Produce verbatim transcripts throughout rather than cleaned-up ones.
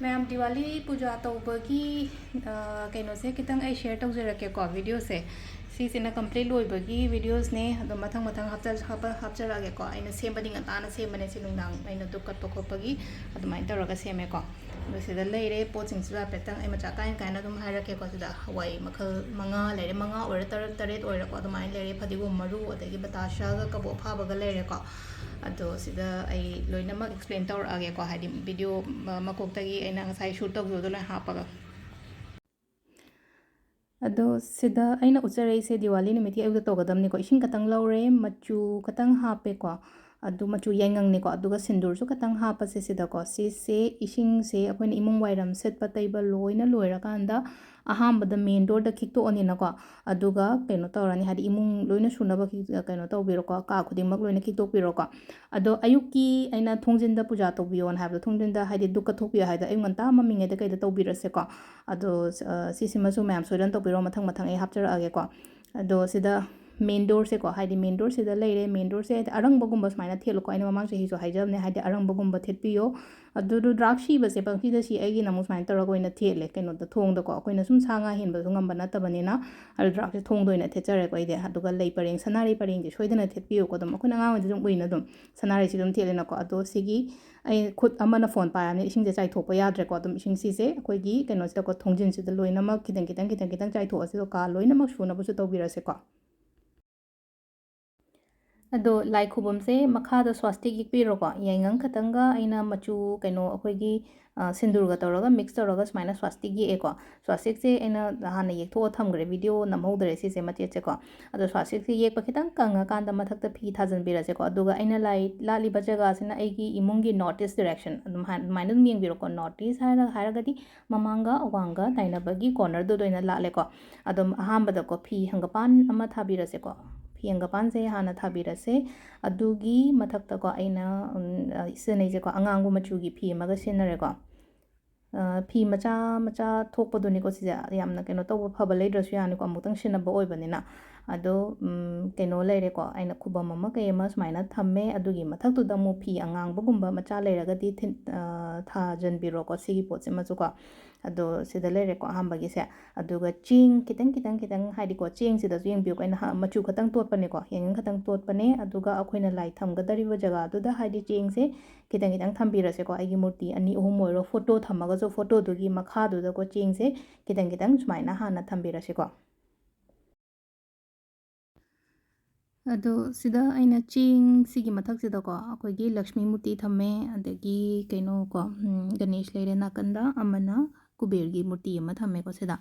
ꯃꯌꯥꯝ ꯗꯤꯋꯥꯂꯤ ꯄꯨꯖꯥ ꯇꯧꯕꯒꯤ ꯀꯩꯅꯣꯁꯦ ꯈꯤꯇꯪ ꯑꯩ ꯁꯤꯌꯔ ꯇꯧꯖꯔꯛꯀꯦꯀꯣ꯫ ꯚꯤꯗꯤꯑꯣꯁꯦ ꯁꯤꯁꯤꯅ ꯀꯝꯄ꯭ꯂꯤꯠ ꯂꯣꯏꯕꯒꯤ ꯚꯤꯗꯤꯑꯣꯁꯅꯦ꯫ ꯑꯗꯣ ꯃꯊꯪ ꯃꯊꯪ ꯍꯥꯞꯆ- ꯍꯥꯞꯄ- ꯍꯥꯞꯆꯔꯛꯑꯒꯦꯀꯣ꯫ ꯑꯩꯅ ꯁꯦꯝꯕꯗꯤ ꯉꯟꯇꯥꯅ ꯁꯦꯝꯕꯅꯦ, ꯁꯤ ꯅꯨꯡꯗꯥꯡ ꯑꯩꯅ ꯙꯨꯞ ꯀꯠꯄ ꯈꯣꯠꯄꯒꯤ ꯑꯗꯨꯃꯥꯏꯅ ꯇꯧꯔꯒ ꯁꯦꯝꯃꯦꯀꯣ꯫ ꯑꯗꯣ ꯁꯤꯗ ꯂꯩꯔꯦ ꯄꯣꯠꯁꯤꯡꯁꯤꯗ ꯍꯥꯏꯐꯦꯠꯇꯪ ꯑꯩ ꯃꯆꯥ ꯀꯥꯏꯅ ꯀꯥꯏꯅ ꯑꯗꯨꯝ ꯍꯥꯏꯔꯛꯀꯦꯀꯣ꯫ ꯁꯤꯗ ꯍꯋꯥꯏ ꯃꯈꯜ ꯃꯉꯥ ꯂꯩꯔꯦ, ꯃꯉꯥ ꯑꯣꯏꯔ ꯇꯔꯨꯛ ꯇꯔꯦꯠ ꯑꯣꯏꯔꯦꯀꯣ꯫ ꯑꯗꯨꯃꯥꯏꯅ ꯂꯩꯔꯦ꯫ ꯐꯗꯤꯒꯣꯝ ꯃꯔꯨ, ꯑꯗꯒꯤ ꯕꯇꯥꯁꯥꯒ ꯀꯕꯣꯛ ꯑꯐꯥꯕꯒ ꯂꯩꯔꯦꯀꯣ꯫ ꯑꯗꯣ ꯁꯤꯗ ꯑꯩ ꯂꯣꯏꯅꯃꯛ ꯑꯦꯛꯁꯄ꯭ꯂꯦꯟ ꯇꯧꯔꯛꯑꯒꯦꯀꯣ꯫ ꯍꯥꯏꯗꯤ ꯚꯤꯗꯤꯑꯣ ꯃꯀꯣꯛꯇꯒꯤ ꯑꯩꯅ ꯉꯁꯥꯏ ꯁꯨꯠ ꯇꯧꯈꯤꯕꯗꯣ ꯂꯣꯏ ꯍꯥꯞꯄꯒ꯫ ꯑꯗꯣ ꯁꯤꯗ ꯑꯩꯅ ꯎꯠꯆꯔꯛꯏꯁꯦ ꯗꯤꯋꯥꯂꯤ ꯅꯨꯃꯤꯠꯀꯤ ꯑꯌꯨꯛꯇ ꯇꯧꯒꯗꯕꯅꯤꯀꯣ꯫ ꯏꯁꯤꯡ ꯈꯇꯪ ꯂꯧꯔꯦ, ꯃꯆꯨ ꯈꯇꯪ ꯍꯥꯞꯄꯦꯀꯣ꯫ ꯑꯗꯨ ꯃꯆꯨ ꯌꯥꯏꯉꯪꯅꯤꯀꯣ꯫ ꯑꯗꯨꯒ ꯁꯤꯟꯗꯨꯔꯁꯨ ꯈꯇꯪ ꯍꯥꯞꯄꯁꯦ ꯁꯤꯗꯀꯣ꯫ ꯁꯤꯁꯦ ꯏꯁꯤꯡꯁꯦ ꯑꯩꯈꯣꯏꯅ ꯏꯃꯨꯡ ꯋꯥꯏꯔꯝ ꯁꯤꯠꯄ ꯇꯩꯕ ꯂꯣꯏꯅ ꯂꯣꯏꯔꯀꯥꯟꯗ ꯑꯍꯥꯟꯕꯗ ꯃꯦꯟ ꯗꯣꯔꯗ ꯈꯤꯛꯇꯣꯛꯑꯅꯤꯅꯀꯣ꯫ ꯑꯗꯨꯒ ꯀꯩꯅꯣ ꯇꯧꯔꯅꯤ, ꯍꯥꯏꯗꯤ ꯏꯃꯨꯡ ꯂꯣꯏꯅ ꯁꯨꯅꯕ ꯈꯤ- ꯀꯩꯅꯣ ꯇꯧꯕꯤꯔꯣꯀꯣ, ꯀꯥ ꯈꯨꯗꯤꯡꯃꯛ ꯂꯣꯏꯅ ꯈꯤꯛꯇꯣꯛꯄꯤꯔꯣꯀꯣ꯫ ꯑꯗꯣ ꯑꯌꯨꯛꯀꯤ ꯑꯩꯅ ꯊꯣꯡꯖꯤꯟꯗ ꯄꯨꯖꯥ ꯇꯧꯕꯤꯌꯣꯅ ꯍꯥꯏꯕꯗꯣ, ꯊꯣꯡꯖꯤꯟꯗ ꯍꯥꯏꯗꯤ ꯙꯨꯞ ꯀꯠꯊꯣꯛꯄꯤꯌꯣ ꯍꯥꯏꯗꯣ ꯑꯌꯨꯛ ꯉꯟꯇꯥ ꯃꯝꯃꯤꯉꯩꯗ ꯀꯩꯗ ꯇꯧꯕꯤꯔꯁꯦꯀꯣ꯫ ꯑꯗꯣ ꯑ, ꯁꯤꯁꯤꯃꯁꯨ ꯃꯌꯥꯝ ꯁꯣꯏꯗꯅ ꯇꯧꯕꯤꯔꯣ, ꯃꯊꯪ ꯃꯊꯪ ꯑꯩ ꯍꯥꯞꯆꯔꯛꯑꯒꯦꯀꯣ꯫ ꯑꯗꯣ ꯁꯤꯗ ꯃꯦꯟ ꯗꯣꯔꯁꯦꯀꯣ, ꯍꯥꯏꯗꯤ ꯃꯦꯟ ꯗꯣꯔꯁꯤꯗ ꯂꯩꯔꯦ꯫ ꯃꯦꯟ ꯗꯣꯔꯁꯦ ꯍꯥꯏꯗꯤ ꯑꯔꯪꯕꯒꯨꯝꯕ ꯁꯨꯃꯥꯏꯅ ꯊꯦꯠꯂꯨꯀꯣ꯫ ꯑꯩꯅ ꯃꯃꯥꯡ ꯆꯍꯤꯁꯨ ꯍꯥꯏꯖꯕꯅꯦ, ꯍꯥꯏꯗꯤ ꯑꯔꯪꯕꯒꯨꯝꯕ ꯊꯦꯠꯄꯤꯌꯣ꯫ ꯑꯗꯨ ꯔꯨꯗ꯭ꯔꯥꯛꯁ ꯁꯤꯕꯁꯦ ꯄꯪꯁꯤꯗ ꯁꯤ꯫ ꯑꯩꯒꯤꯅ ꯑꯃꯨꯛ ꯁꯨꯃꯥꯏꯅ ꯇꯧꯔꯒ ꯑꯣꯏꯅ ꯊꯦꯠꯂꯦ ꯀꯩꯅꯣꯗ, ꯊꯣꯡꯗꯀꯣ꯫ ꯑꯩꯈꯣꯏꯅ ꯁꯨꯝ ꯁꯥ ꯉꯥ ꯍꯦꯟꯕꯁꯨ ꯉꯝꯕ ꯅꯠꯇꯕꯅꯤꯅ ꯔꯨꯗ꯭ꯔꯥꯛꯁꯁꯦ ꯊꯣꯡꯗ ꯑꯣꯏꯅ ꯊꯦꯠꯆꯔꯦꯀꯣ ꯑꯩꯗꯤ꯫ ꯑꯗꯨꯒ ꯂꯩ ꯄꯔꯦꯡ, ꯁꯅꯥꯔꯩ ꯄꯔꯦꯡꯁꯦ ꯁꯣꯏꯗꯅ ꯊꯦꯠꯄꯤꯌꯨꯀꯣ꯫ ꯑꯗꯨꯝ ꯑꯩꯈꯣꯏꯅ ꯑꯉꯥꯡ ꯑꯣꯏꯔꯤꯉꯩꯗ ꯑꯗꯨꯝ ꯎꯏꯅ ꯑꯗꯨꯝ ꯁꯅꯥꯔꯩꯁꯦ ꯑꯗꯨꯝ ꯊꯦꯠꯂꯦꯅꯀꯣ꯫ ꯑꯗꯣ ꯁꯤꯒꯤ ꯑꯩ ꯈꯨꯠ ꯑꯃꯅ ꯐꯣꯟ ꯄꯥꯏꯔꯕꯅꯤꯅ ꯏꯁꯤꯡꯁꯦ ꯆꯥꯏꯊꯣꯛꯄ ꯌꯥꯗ꯭ꯔꯦꯀꯣ꯫ ꯑꯗꯨꯝ ꯏꯁꯤꯡꯁꯤꯁꯦ ꯑꯩꯈꯣꯏꯒꯤ ꯀꯩꯅꯣꯁꯤꯗꯀꯣ, ꯊꯣꯡꯖꯤꯟꯁꯤꯗ ꯂꯣꯏꯅꯃꯛ ꯈꯤꯇꯪ ꯈꯤꯇꯪ ꯈꯤꯇꯪ ꯈꯤꯇꯪ ꯆꯥꯏꯊꯣꯛꯑꯁꯤꯀꯣ꯫ ꯀꯥ ꯂꯣꯏꯅꯃꯛ ꯁꯨꯅꯕꯁꯨ ꯇꯧꯕꯤꯔꯁꯦꯀꯣ꯫ ꯑꯗꯣ ꯂꯥꯏ ꯈꯨꯕꯝꯁꯦ ꯃꯈꯥꯗ ꯁ꯭ꯋꯥꯁꯇꯤꯛ ꯌꯦꯛꯄꯤꯔꯣꯀꯣ꯫ ꯌꯥꯏꯉꯪ ꯈꯇꯪꯒ ꯑꯩꯅ ꯃꯆꯨ ꯀꯩꯅꯣ ꯑꯩꯈꯣꯏꯒꯤ, ꯑ, ꯁꯤꯟꯗꯨꯔꯒ ꯇꯧꯔꯒ ꯃꯤꯛꯁ ꯇꯧꯔꯒ ꯁꯨꯃꯥꯏꯅ ꯁ꯭ꯋꯥꯁꯇꯤꯛ ꯌꯦꯛꯑꯦꯀꯣ꯫ ꯁ꯭ꯋꯥꯁꯇꯤꯛꯁꯦ ꯑꯩꯅ ꯍꯥꯟꯅ ꯌꯦꯛꯊꯣꯛꯑ ꯊꯝꯈ꯭ꯔꯦ, ꯚꯤꯗꯤꯑꯣ ꯅꯝꯍꯧꯗ꯭ꯔꯦ ꯁꯤꯁꯦ ꯃꯆꯦꯠꯁꯦꯀꯣ꯫ ꯑꯗꯣ ꯁ꯭ꯋꯥꯁꯇꯤꯛꯁꯦ ꯌꯦꯛꯄ ꯈꯤꯇꯪ ꯀꯪꯉꯀꯥꯟꯗ ꯃꯊꯛꯇ ꯐꯤ ꯊꯥꯖꯤꯟꯕꯤꯔꯁꯦꯀꯣ꯫ ꯑꯗꯨꯒ ꯑꯩꯅ ꯂꯥꯏ ꯂꯥꯠꯂꯤꯕ ꯖꯒꯥꯁꯤꯅ ꯑꯩꯒꯤ ꯏꯃꯨꯡꯒꯤ ꯅꯣꯔꯠ ꯏꯁ ꯗꯤꯔꯦꯛꯁꯟ ꯑꯗꯨꯝ ꯍꯥꯏ-, ꯑꯗꯨꯃꯥꯏꯅ ꯑꯗꯨꯝ ꯌꯦꯡꯕꯤꯔꯣꯀꯣ꯫ ꯅꯣꯔꯠ ꯏꯁ ꯍꯥꯏꯔ-, ꯍꯥꯏꯔꯒꯗꯤ ꯃꯃꯥꯡꯒ ꯑꯋꯥꯡꯒ ꯇꯥꯏꯅꯕꯒꯤ ꯀꯣꯔꯅꯔꯗꯨꯗ ꯑꯣꯏꯅ ꯂꯥꯠꯂꯦꯀꯣ꯫ ꯑꯗꯨꯝ ꯑꯍꯥꯟꯕꯗꯀꯣ ꯐꯤ ꯍꯪꯒꯄꯥꯟ ꯑꯃ ꯊꯥꯕꯤꯔꯁꯦꯀꯣ꯫ ꯐꯤ ꯍꯪꯒꯄꯥꯟꯁꯦ ꯍꯥꯟꯅ ꯊꯥꯕꯤꯔꯁꯦ꯫ ꯑꯗꯨꯒꯤ ꯃꯊꯛꯇꯀꯣ ꯑꯩꯅ, ꯎꯝ, ꯑ, ꯁꯤꯖꯤꯟꯅꯩꯁꯦꯀꯣ, ꯑꯉꯥꯡꯕ ꯃꯆꯨꯒꯤ ꯐꯤ ꯑꯃꯒ ꯁꯤꯖꯤꯟꯅꯔꯦꯀꯣ꯫ ꯑ, ꯐꯤ ꯃꯆꯥ ꯃꯆꯥ ꯊꯣꯛꯄꯗꯨꯅꯤꯀꯣ ꯁꯤꯁꯦ, ꯌꯥꯝꯅ ꯀꯩꯅꯣ ꯇꯧꯕ ꯐꯕ ꯂꯩꯗ꯭ꯔꯁꯨ ꯌꯥꯅꯤꯀꯣ, ꯑꯃꯨꯛꯇꯪ ꯁꯤꯖꯤꯟꯅꯕ ꯑꯣꯏꯕꯅꯤꯅ꯫ ꯑꯗꯣ, ꯎꯝ, ꯀꯩꯅꯣ ꯂꯩꯔꯦꯀꯣ, ꯑꯩꯅ ꯈꯨꯕꯝ ꯑꯃ ꯀꯩ ꯑꯃ ꯁꯨꯃꯥꯏꯅ ꯊꯝꯃꯦ꯫ ꯑꯗꯨꯒꯤ ꯃꯊꯛꯇꯨꯗ ꯑꯃꯨꯛ ꯐꯤ ꯑꯉꯥꯡꯕꯒꯨꯝꯕ ꯃꯆꯥ ꯂꯩꯔꯒꯗꯤ ꯊꯤꯟ-, ꯑ, ꯊꯥꯖꯟꯕꯤꯔꯣꯀꯣ ꯁꯤꯒꯤ ꯄꯣꯠꯁꯤꯃꯁꯨꯀꯣ꯫ ꯑꯗꯣ ꯁꯤꯗ ꯂꯩꯔꯦꯀꯣ ꯑꯍꯥꯟꯕꯒꯤꯁꯦ꯫ ꯑꯗꯨꯒ ꯆꯦꯡ ꯈꯤꯇꯪ, ꯈꯤꯇꯪ, ꯈꯤꯇꯪ, ꯍꯥꯏꯗꯤꯀꯣ, ꯆꯦꯡꯁꯤꯗꯁꯨ ꯌꯦꯡꯕꯤꯌꯨꯀꯣ, ꯑꯩꯅ ꯍꯥ-, ꯃꯆꯨ ꯈꯛꯇꯪ ꯇꯣꯠꯄꯅꯦꯀꯣ, ꯌꯦꯡꯉꯪ ꯈꯛꯇꯪ ꯇꯣꯠꯄꯅꯦ꯫ ꯑꯗꯨꯒ ꯑꯩꯈꯣꯏꯅ ꯂꯥꯏ ꯊꯝꯒꯗꯧꯔꯤꯕ ꯖꯒꯥꯗꯨꯗ, ꯍꯥꯏꯗꯤ, ꯆꯦꯡꯁꯦ ꯈꯤꯇꯪ, ꯈꯤꯇꯪ ꯊꯝꯕꯤꯔꯁꯦꯀꯣ꯫ ꯑꯩꯒꯤ ꯃꯨꯔꯇꯤ ꯑꯅꯤ, ꯑꯍꯨꯝ ꯑꯣꯏꯔꯣ, ꯐꯣꯇꯣ ꯊꯝꯃꯒꯁꯨ ꯐꯣꯇꯣꯗꯨꯒꯤ ꯃꯈꯥꯗꯨꯗꯀꯣ, ꯆꯦꯡꯁꯦ ꯈꯤꯇꯪ, ꯈꯤꯇꯪ ꯁꯨꯃꯥꯏꯅ ꯍꯥꯟꯅ ꯊꯝꯕꯤꯔꯁꯤꯀꯣ꯫ ꯑꯗꯣ ꯁꯤꯗ ꯑꯩꯅ ꯆꯦꯡꯁꯤꯒꯤ ꯃꯊꯛꯁꯤꯗꯀꯣ ꯑꯩꯈꯣꯏꯒꯤ ꯂꯛꯁꯃꯤ ꯃꯨꯔꯇꯤ ꯊꯝꯃꯦ, ꯑꯗꯒꯤ ꯀꯩꯅꯣ ꯀꯣ, ꯎꯝ, ꯒꯅꯦꯁ ꯂꯩꯔꯦ ꯅꯥꯀꯟꯗ, ꯑꯃꯅ ꯀꯨꯕꯦꯔꯒꯤ ꯃꯨꯔꯇꯤ ꯑꯃ ꯊꯝꯃꯦꯀꯣ ꯁꯤꯗ꯫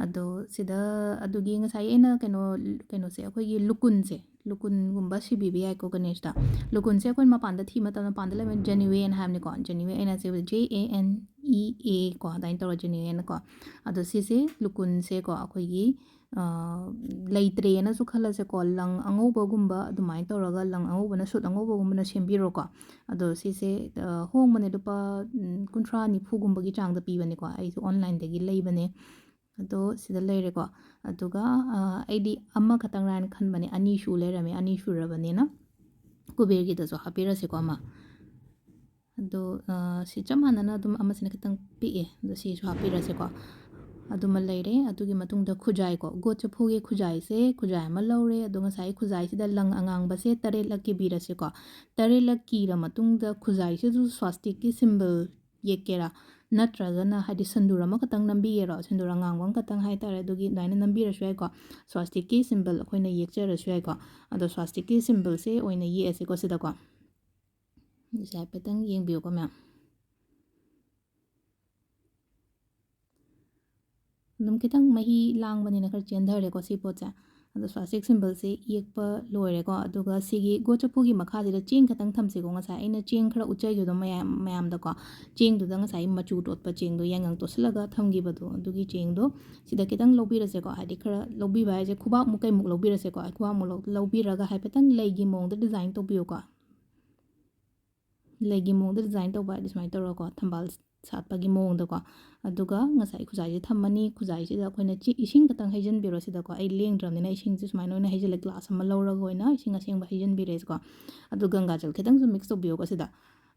ꯑꯗꯣ ꯁꯤꯗ, ꯑꯗꯨꯒꯤ ꯉꯁꯥꯏ ꯑꯩꯅ ꯀꯩꯅꯣ, ꯀꯩꯅꯣꯁꯦ, ꯑꯩꯈꯣꯏꯒꯤ ꯂꯨꯀꯨꯟꯁꯦ, ꯂꯨꯀꯨꯟꯒꯨꯝꯕ ꯁꯤꯕꯤꯕ ꯌꯥꯏꯀꯣ ꯒꯅꯦꯁꯇ꯫ ꯂꯨꯀꯨꯟꯁꯦ ꯑꯩꯈꯣꯏ ꯃꯄꯥꯟꯗ ꯊꯤꯕ ꯃꯇꯝꯗ, ꯃꯄꯥꯟꯗ ꯂꯩꯕ ꯖꯦꯅꯨꯋꯦꯟ ꯍꯥꯏꯕꯅꯤꯀꯣ, ꯖꯦꯅꯨꯋꯦꯟ ꯑꯩꯅ ꯁꯤꯕ J A N E A ꯀꯣ, ꯑꯗꯨꯃꯥꯏꯅ ꯇꯧꯔ ꯖꯦꯅꯨꯋꯦꯟ ꯀꯣ꯫ ꯑꯗꯣ ꯁꯤꯁꯦ ꯂꯨꯀꯨꯟꯁꯦꯀꯣ ꯑꯩꯈꯣꯏꯒꯤ, ꯑ, ꯂꯩꯇ꯭ꯔꯦꯅꯁꯨ ꯈꯜꯂꯁꯦꯀꯣ, ꯂꯪ ꯑꯉꯧꯕꯒꯨꯝꯕ ꯑꯗꯨꯃꯥꯏꯅ ꯇꯧꯔꯒ, ꯂꯪ ꯑꯉꯧꯕꯅ, ꯁꯨꯠ ꯑꯉꯧꯕꯒꯨꯝꯕꯅ ꯁꯦꯝꯕꯤꯔꯣꯀꯣ꯫ ꯑꯗꯣ ꯁꯤꯁꯦ, ꯑ, ꯍꯣꯡꯕꯅꯦ, ꯂꯨꯄꯥ, ꯎꯝ, ꯀꯨꯟꯊ꯭ꯔꯥ ꯅꯤꯐꯨꯒꯨꯝꯕꯒꯤ ꯆꯥꯡꯗ ꯄꯤꯕꯅꯦꯀꯣ, ꯑꯩꯁꯨ ꯑꯣꯟꯂꯥꯏꯟꯗꯒꯤ ꯂꯩꯕꯅꯦ꯫ ꯑꯗꯣ ꯁꯤꯗ ꯂꯩꯔꯦꯀꯣ꯫ ꯑꯗꯨꯒ, ꯑ, ꯑꯩꯗꯤ ꯑꯃꯈꯛꯇꯪ ꯔꯥꯅ ꯈꯟꯕꯅꯦ, ꯑꯅꯤ ꯁꯨ ꯂꯩꯔꯝꯃꯦ, ꯑꯅꯤ ꯁꯨꯔꯕꯅꯤꯅ ꯀꯨꯕꯦꯔꯒꯤꯗꯁꯨ ꯍꯥꯞꯄꯤꯔꯁꯤꯀꯣ ꯑꯃ꯫ ꯑꯗꯣ, ꯑ, ꯁꯤ ꯆꯞ ꯃꯥꯟꯅꯅ ꯑꯗꯨꯝ ꯑꯃꯁꯤꯅ ꯈꯤꯇꯪ ꯄꯤꯛꯑꯦ, ꯑꯗꯣ ꯁꯤꯁꯨ ꯍꯥꯞꯄꯤꯔꯁꯤꯀꯣ꯫ ꯑꯗꯨꯃ ꯂꯩꯔꯦ꯫ ꯑꯗꯨꯒꯤ ꯃꯇꯨꯡꯗ ꯈꯨꯖꯥꯏꯀꯣ, ꯒꯣꯠ ꯆꯐꯨꯒꯤ ꯈꯨꯖꯥꯏꯁꯦ, ꯈꯨꯖꯥꯏ ꯑꯃ ꯂꯧꯔꯦ꯫ ꯑꯗꯣ ꯉꯁꯥꯏ ꯈꯨꯖꯥꯏꯁꯤꯗ ꯂꯪ ꯑꯉꯥꯡꯕꯁꯦ ꯇꯔꯦꯠꯂꯛ ꯀꯤꯕꯤꯔꯁꯤꯀꯣ꯫ ꯇꯔꯦꯠꯂꯛ ꯀꯤꯔ ꯃꯇꯨꯡꯗ ꯈꯨꯖꯥꯏꯁꯤꯗꯁꯨ ꯁ꯭ꯋꯥꯁꯇꯤꯛꯀꯤ ꯁꯤꯝꯕꯜ ꯌꯦꯛꯀꯦꯔꯥ, ꯅꯠꯇ꯭ꯔꯒꯅ ꯍꯥꯏꯗꯤ ꯁꯤꯟꯗꯨꯔ ꯑꯃꯈꯛꯇꯪ ꯅꯝꯕꯤꯒꯦꯔꯣ, ꯁꯤꯟꯗꯨꯔ ꯑꯉꯥꯡꯕ ꯑꯃꯈꯛꯇꯪ ꯍꯥꯏꯇꯥꯔꯦ, ꯑꯗꯨꯒꯤ ꯑꯗꯨꯃꯥꯏꯅ ꯅꯝꯕꯤꯔꯁꯨ ꯌꯥꯏꯀꯣ꯫ ꯁ꯭ꯋꯥꯁꯇꯤꯛꯀꯤ ꯁꯤꯝꯕꯜ ꯑꯩꯈꯣꯏꯅ ꯌꯦꯛꯆꯔꯁꯨ ꯌꯥꯏꯀꯣ꯫ ꯑꯗꯣ ꯁ꯭ꯋꯥꯁꯇꯤꯛꯀꯤ ꯁꯤꯝꯕꯜꯁꯦ ꯑꯣꯏꯅ ꯌꯦꯛꯑꯁꯤꯀꯣ ꯁꯤꯗꯀꯣ꯫ ꯁꯤ ꯍꯥꯏꯐꯦꯠꯇꯪ ꯌꯦꯡꯕꯤꯌꯨꯀꯣ ꯃꯌꯥꯝ꯫ ꯑꯗꯨꯝ ꯈꯤꯇꯪ ꯃꯍꯤ ꯂꯥꯡꯕꯅꯤꯅ ꯈꯔ ꯆꯦꯟꯊꯔꯦꯀꯣ ꯁꯤ ꯄꯣꯠꯁꯦ꯫ ꯑꯗꯣ ꯁ꯭ꯋꯥꯁꯇꯤꯛ ꯁꯤꯝꯕꯜꯁꯦ ꯌꯦꯛꯄ ꯂꯣꯏꯔꯦꯀꯣ꯫ ꯑꯗꯨꯒ ꯁꯤꯒꯤ ꯒꯣꯠ ꯆꯐꯨꯒꯤ ꯃꯈꯥꯁꯤꯗ ꯆꯦꯡ ꯈꯛꯇꯪ ꯊꯝꯁꯤꯀꯣ꯫ ꯉꯁꯥꯏ ꯑꯩꯅ ꯆꯦꯡ ꯈꯔ ꯎꯠꯆꯈꯤꯕꯗꯣ ꯃꯌꯥꯝ, ꯃꯌꯥꯝꯗꯀꯣ, ꯆꯦꯡꯗꯨꯗ ꯉꯁꯥꯏ ꯃꯆꯨ ꯇꯣꯠꯄ ꯆꯦꯡꯗꯣ, ꯌꯥꯏꯉꯪ ꯇꯣꯠꯁꯤꯜꯂꯒ ꯊꯝꯈꯤꯕꯗꯣ, ꯑꯗꯨꯒꯤ ꯆꯦꯡꯗꯣ ꯁꯤꯗ ꯈꯤꯇꯪ ꯂꯧꯕꯤꯔꯁꯦꯀꯣ꯫ ꯍꯥꯏꯗꯤ ꯈꯔ ꯂꯧꯕꯤꯕ ꯍꯥꯏꯁꯦ ꯈꯨꯕꯥꯛꯃꯨꯛ ꯀꯩꯃꯨꯛ ꯂꯧꯕꯤꯔꯁꯦꯀꯣ꯫ ꯈꯨꯕꯥꯛꯃꯨꯛ ꯂꯧ-, ꯂꯧꯕꯤꯔꯒ ꯍꯥꯏꯐꯦꯠꯇꯪ ꯂꯩꯒꯤ ꯃꯑꯣꯡꯗ ꯗꯤꯖꯥꯏꯟ ꯇꯧꯕꯤꯌꯨꯀꯣ꯫ ꯂꯩꯒꯤ ꯃꯑꯣꯡꯗ ꯗꯤꯖꯥꯏꯟ ꯇꯧꯕ ꯍꯥꯏꯗꯤ ꯁꯨꯃꯥꯏꯅ ꯇꯧꯔꯒꯀꯣ, ꯊꯝꯕꯥꯜ ꯁꯥꯠꯄꯒꯤ ꯃꯑꯣꯡꯗꯀꯣ꯫ ꯑꯗꯨꯒ ꯉꯁꯥꯏ ꯈꯨꯖꯥꯏꯁꯦ ꯊꯝꯃꯅꯤ꯫ ꯈꯨꯖꯥꯏꯁꯤꯗ ꯑꯩꯈꯣꯏꯅ ꯆꯤ-, ꯏꯁꯤꯡ ꯈꯛꯇꯪ ꯍꯩꯖꯤꯟꯕꯤꯔꯣ ꯁꯤꯗꯀꯣ꯫ ꯑꯩ ꯂꯦꯡꯗ꯭ꯔꯕꯅꯤꯅ ꯏꯁꯤꯡꯁꯦ ꯁꯨꯃꯥꯏꯅ ꯑꯣꯏꯅ ꯍꯩꯖꯤꯜꯂꯦ, ꯒ꯭ꯂꯥꯁ ꯑꯃ ꯂꯧꯔꯒ ꯑꯣꯏꯅ ꯏꯁꯤꯡ ꯑꯁꯦꯡꯕ ꯍꯩꯖꯤꯟꯕꯤꯔꯦꯀꯣ꯫ ꯑꯗꯨ ꯒꯪꯒꯥꯖꯜ ꯈꯤꯇꯪꯁꯨ ꯃꯤꯛꯁ ꯇꯧꯕꯤꯌꯣꯀꯣ ꯁꯤꯗ꯫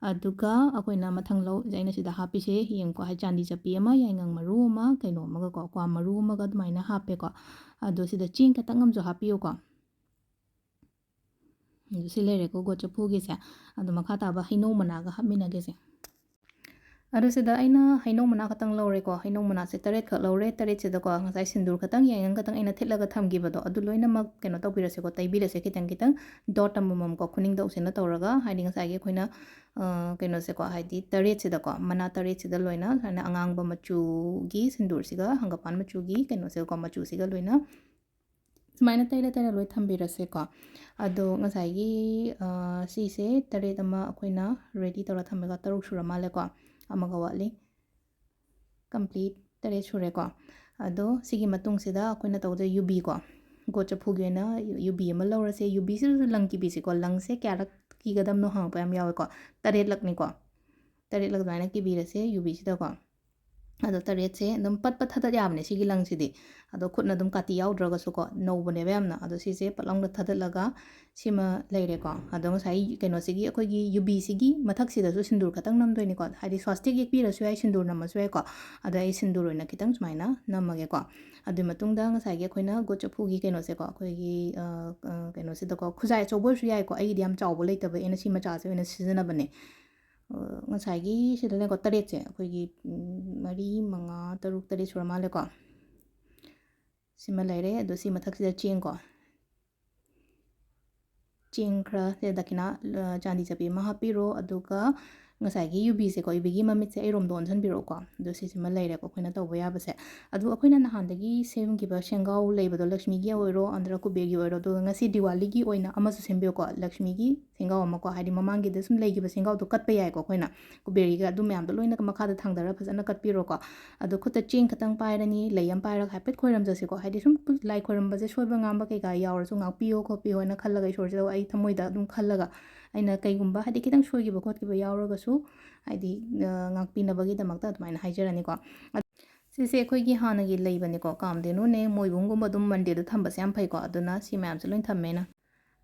ꯑꯗꯨꯒ ꯑꯩꯈꯣꯏꯅ ꯃꯊꯪ ꯂꯧ ꯑꯩꯅ ꯁꯤꯗ ꯍꯥꯞꯄꯤꯁꯦ ꯌꯦꯡꯉꯨꯀꯣ, ꯍꯥꯏꯗꯤ ꯆꯥꯟꯗꯤ ꯆꯠꯄꯤ ꯑꯃ, ꯌꯥꯏꯉꯪ ꯃꯔꯨ ꯑꯃ, ꯀꯩꯅꯣ ꯑꯃꯒꯀꯣ, ꯀ꯭ꯋꯥ ꯃꯔꯨ ꯑꯃꯒ ꯑꯗꯨꯃꯥꯏꯅ ꯍꯥꯞꯄꯦꯀꯣ꯫ ꯑꯗꯣ ꯁꯤꯗ ꯆꯦꯡ ꯈꯤꯇꯪ ꯑꯃꯁꯨ ꯍꯥꯞꯄꯤꯌꯨꯀꯣ꯫ ꯑꯗꯨ ꯁꯤ ꯂꯩꯔꯦꯀꯣ ꯒꯣꯠ ꯆꯐꯨꯒꯤꯁꯦ꯫ ꯑꯗꯣ ꯃꯈꯥ ꯇꯥꯕ ꯍꯩꯅꯧ ꯃꯅꯥꯒ ꯍꯥꯞꯃꯤꯟꯅꯒꯦꯁꯦ꯫ ꯑꯗꯨ ꯁꯤꯗ ꯑꯩꯅ ꯍꯩꯅꯧ ꯃꯅꯥ ꯈꯛꯇꯪ ꯂꯧꯔꯦꯀꯣ꯫ ꯍꯩꯅꯧ ꯃꯅꯥꯁꯦ ꯇꯔꯦꯠꯈꯛ ꯂꯧꯔꯦ꯫ ꯇꯔꯦꯠꯁꯤꯗꯀꯣ ꯉꯁꯥꯏ ꯁꯤꯟꯗꯨꯔ ꯈꯛꯇꯪ, ꯌꯥꯏꯉꯪ ꯈꯛꯇꯪ ꯑꯩꯅ ꯊꯤꯠꯂꯒ ꯊꯝꯈꯤꯕꯗꯣ ꯑꯗꯨ ꯂꯣꯏꯅꯃꯛ ꯀꯩꯅꯣ ꯇꯧꯕꯤꯔꯁꯦꯀꯣ, ꯇꯩꯕꯤꯔꯁꯦ ꯈꯤꯇꯪ ꯈꯤꯇꯪ, ꯗꯣꯠ ꯑꯃꯃꯝꯀꯣ, ꯈꯨꯅꯤꯡꯗꯧꯁꯤꯅ ꯇꯧꯔꯒ, ꯍꯥꯏꯗꯤ ꯉꯁꯥꯏꯒꯤ ꯑꯩꯈꯣꯏꯅ, ꯑ, ꯀꯩꯅꯣꯁꯦꯀꯣ, ꯍꯥꯏꯗꯤ ꯇꯔꯦꯠꯁꯤꯗꯀꯣ, ꯃꯅꯥ ꯇꯔꯦꯠꯁꯤꯗ ꯂꯣꯏꯅ ꯁꯨꯃꯥꯏꯅ ꯑꯉꯥꯡꯕ ꯃꯆꯨꯒꯤ ꯁꯤꯟꯗꯨꯔꯁꯤꯒ ꯍꯪꯒꯄꯥꯟ ꯃꯆꯨꯒꯤ ꯀꯩꯅꯣꯁꯤꯒꯀꯣ, ꯃꯆꯨꯁꯤꯒ ꯂꯣꯏꯅ ꯁꯨꯃꯥꯏꯅ ꯇꯩꯔ ꯇꯩꯔ ꯂꯣꯏ ꯊꯝꯕꯤꯔꯁꯦꯀꯣ꯫ ꯑꯗꯣ ꯉꯁꯥꯏꯒꯤ, ꯑ, ꯁꯤꯁꯦ ꯇꯔꯦꯠ ꯑꯃ ꯑꯩꯈꯣꯏꯅ ꯔꯦꯗꯤ ꯇꯧꯔ ꯊꯝꯃꯒ ꯇꯔꯨꯛ ꯁꯨꯔ ꯃꯥꯜꯂꯦꯀꯣ꯫ ꯑꯃꯒ ꯋꯥꯠꯂꯤ꯫ ꯀꯝꯄ꯭ꯂꯤꯠ ꯇꯔꯦꯠ ꯁꯨꯔꯦꯀꯣ꯫ ꯑꯗꯣ ꯁꯤꯒꯤ ꯃꯇꯨꯡꯁꯤꯗ ꯑꯩꯈꯣꯏꯅ ꯇꯧꯗꯣꯏ ꯌꯨꯕꯤꯀꯣ꯫ ꯒꯣꯠ ꯆꯐꯨꯒꯤ ꯑꯣꯏꯅ ꯌꯨꯕꯤ ꯑꯃ ꯂꯧꯔꯁꯦ꯫ ꯌꯨꯕꯤꯁꯤꯗꯁꯨ ꯂꯪ ꯀꯤꯕꯤꯁꯤꯀꯣ꯫ ꯂꯪꯁꯦ ꯀꯌꯥꯔꯛ ꯀꯤꯒꯗꯕꯅꯣ ꯍꯪꯉꯛꯄ ꯌꯥꯝ ꯌꯥꯎꯋꯦꯀꯣ꯫ ꯇꯔꯦꯠꯂꯛꯅꯤꯀꯣ꯫ ꯇꯔꯦꯠꯂꯛ ꯑꯗꯨꯃꯥꯏꯅ ꯀꯤꯕꯤꯔꯁꯦ ꯌꯨꯕꯤꯁꯤꯗꯀꯣ꯫ ꯑꯗꯣ ꯇꯔꯦꯠꯁꯦ ꯑꯗꯨꯝ ꯄꯠ ꯄꯠ ꯊꯥꯗꯠ ꯌꯥꯕꯅꯦ ꯁꯤꯒꯤ ꯂꯪꯁꯤꯗꯤ꯫ ꯑꯗꯣ ꯈꯨꯠꯅ ꯑꯗꯨꯝ ꯀꯥꯇꯤ ꯌꯥꯎꯗ꯭ꯔꯒꯁꯨꯀꯣ, ꯅꯧꯕꯅꯦꯕ ꯌꯥꯝꯅ꯫ ꯑꯗꯣ ꯁꯤꯁꯦ ꯄꯠ ꯂꯥꯎꯅ ꯊꯥꯗꯠꯂꯒ ꯁꯤꯃ ꯂꯩꯔꯦꯀꯣ꯫ ꯑꯗꯣ ꯉꯁꯥꯏ ꯀꯩꯅꯣꯁꯤꯒꯤ, ꯑꯩꯈꯣꯏꯒꯤ ꯌꯨꯕꯤꯁꯤꯒꯤ ꯃꯊꯛꯁꯤꯗꯁꯨ ꯁꯤꯟꯗꯨꯔ ꯈꯛꯇꯪ ꯅꯝꯗꯣꯏꯅꯤꯀꯣ꯫ ꯍꯥꯏꯗꯤ ꯁ꯭ꯋꯥꯁꯇꯤꯛ ꯌꯦꯛꯄꯤꯔꯁꯨ ꯌꯥꯏ, ꯁꯤꯟꯗꯨꯔ ꯅꯝꯃꯁꯨ ꯌꯥꯏꯀꯣ꯫ ꯑꯗꯣ ꯑꯩ ꯁꯤꯟꯗꯨꯔ ꯑꯣꯏꯅ ꯈꯤꯇꯪ ꯁꯨꯃꯥꯏꯅ ꯅꯝꯃꯒꯦꯀꯣ꯫ ꯑꯗꯨꯒꯤ ꯃꯇꯨꯡꯗ ꯉꯁꯥꯏꯒꯤ ꯑꯩꯈꯣꯏꯅ ꯒꯣꯠ ꯆꯐꯨꯒꯤ ꯀꯩꯅꯣꯁꯦꯀꯣ, ꯑꯩꯈꯣꯏꯒꯤ, ꯑ, ꯑ, ꯀꯩꯅꯣꯁꯤꯗꯀꯣ, ꯈꯨꯖꯥꯏ ꯑꯆꯧꯕ ꯑꯣꯏꯔꯁꯨ ꯌꯥꯏꯀꯣ꯫ ꯑꯩꯒꯤꯗꯤ ꯌꯥꯝ ꯆꯥꯎꯕ ꯂꯩꯇꯕ, ꯑꯩꯅ ꯁꯤ ꯃꯆꯥꯁꯦ ꯑꯣꯏꯅ ꯁꯤꯖꯤꯟꯅꯕꯅꯦ꯫ ꯑ, ꯉꯁꯥꯏꯒꯤ ꯁꯤꯗꯅꯦꯀꯣ, ꯇꯔꯦꯠꯁꯦ ꯑꯩꯈꯣꯏꯒꯤ, ꯎꯝ, ꯃꯔꯤ, ꯃꯉꯥ, ꯇꯔꯨꯛ, ꯇꯔꯦꯠ ꯁꯨꯔ ꯃꯥꯜꯂꯦꯀꯣ꯫ ꯁꯤꯃ ꯂꯩꯔꯦ꯫ ꯑꯗꯣ ꯁꯤ ꯃꯊꯛꯁꯤꯗ ꯆꯦꯡꯀꯣ꯫ ꯆꯦꯡ ꯈꯔ ꯁꯤꯗ ꯗꯈꯤꯅꯥ, ꯑ, ꯆꯥꯟꯗꯤ ꯆꯠꯄꯤ ꯑꯃ ꯍꯥꯞꯄꯤꯔꯣ꯫ ꯑꯗꯨꯒ ꯉꯁꯥꯏꯒꯤ ꯌꯨꯕꯤꯁꯦꯀꯣ, ꯌꯨꯕꯤꯒꯤ ꯃꯃꯤꯠꯁꯦ ꯑꯩꯔꯣꯝꯗ ꯑꯣꯟꯁꯤꯟꯕꯤꯔꯛꯎꯀꯣ꯫ ꯑꯗꯣ ꯁꯤꯁꯤꯃ ꯂꯩꯔꯦꯀꯣ ꯑꯩꯈꯣꯏꯅ ꯇꯧꯕ ꯌꯥꯕꯁꯦ꯫ ꯑꯗꯣ ꯑꯩꯈꯣꯏꯅ ꯅꯍꯥꯟꯗꯒꯤ ꯁꯦꯝꯈꯤꯕ ꯁꯦꯡꯒꯥꯎ ꯂꯩꯕꯗꯣ, ꯂꯛꯁꯃꯤꯒꯤ ꯑꯣꯏꯔꯣ, ꯑꯟꯗ꯭ꯔ ꯀꯨꯕꯦꯔꯒꯤ ꯑꯣꯏꯔꯣ, ꯑꯗꯨꯒ ꯉꯁꯤ ꯗꯤꯋꯥꯂꯤꯒꯤ ꯑꯣꯏꯅ ꯑꯃꯁꯨ ꯁꯦꯝꯕꯤꯌꯨꯀꯣ, ꯂꯛꯁꯃꯤꯒꯤ ꯁꯦꯡꯒꯥꯎ ꯑꯃꯀꯣ, ꯍꯥꯏꯗꯤ ꯃꯃꯥꯡꯒꯤꯗ ꯁꯨꯝ ꯂꯩꯈꯤꯕ ꯁꯦꯡꯒꯥꯎꯗꯣ ꯀꯠꯄ ꯌꯥꯏꯀꯣ ꯑꯩꯈꯣꯏꯅ꯫ ꯀꯨꯕꯦꯔꯒꯤꯒ ꯑꯗꯨ ꯃꯌꯥꯝꯗꯣ ꯂꯣꯏꯅ ꯃꯈꯥꯗ ꯊꯥꯡꯗꯔ ꯐꯖꯅ ꯀꯠꯄꯤꯔꯣꯀꯣ꯫ ꯑꯗꯣ ꯈꯨꯠꯇ ꯆꯦꯡ ꯈꯛꯇꯪ ꯄꯥꯏꯔꯅꯤ, ꯂꯩ ꯑꯃ ꯄꯥꯏꯔꯒ ꯍꯥꯏꯐꯦꯠ ꯈꯣꯏꯔꯝꯖꯁꯤꯀꯣ꯫ ꯍꯥꯏꯗꯤ ꯁꯨꯝ ꯂꯥꯏ ꯈꯣꯏꯔꯝꯕꯁꯦ ꯁꯣꯏꯕ ꯉꯥꯝꯕ ꯀꯩꯀꯥ ꯌꯥꯎꯔꯁꯨ ꯉꯥꯛꯄꯤꯌꯣ ꯈꯣꯠꯄꯤꯌꯣ ꯍꯥꯏꯅ ꯈꯜꯂꯒ, ꯏꯁꯣꯔꯁꯤꯗ ꯑꯩ ꯊꯃꯣꯏꯗ ꯑꯗꯨꯝ ꯈꯜꯂꯒ, ꯑꯩꯅ ꯀꯩꯒꯨꯝꯕ ꯍꯥꯏꯗꯤ ꯈꯤꯇꯪ ꯁꯣꯏꯈꯤꯕ ꯈꯣꯠꯈꯤꯕ ꯌꯥꯎꯔꯒꯁꯨ, ꯍꯥꯏꯗꯤ, ꯑ, ꯉꯥꯛꯄꯤꯅꯕꯒꯤꯗꯃꯛꯇ ꯑꯗꯨꯃꯥꯏꯅ ꯍꯥꯏꯖꯔꯅꯤꯀꯣ꯫ ꯑꯗ-, ꯁꯤꯁꯦ ꯑꯩꯈꯣꯏꯒꯤ ꯍꯥꯟꯅꯒꯤ ꯂꯩꯕꯅꯤꯀꯣ, ꯀꯥꯝꯗꯦꯅꯨꯅꯦ, ꯃꯣꯏꯕꯨꯡꯒꯨꯝꯕ ꯑꯗꯨꯝ ꯃꯟꯗꯦꯗ ꯊꯝꯕꯁꯦ ꯌꯥꯝ ꯐꯩꯀꯣ꯫ ꯑꯗꯨꯅ ꯁꯤ ꯃꯌꯥꯝꯁꯦ ꯂꯣꯏ ꯊꯝꯃꯦꯅ꯫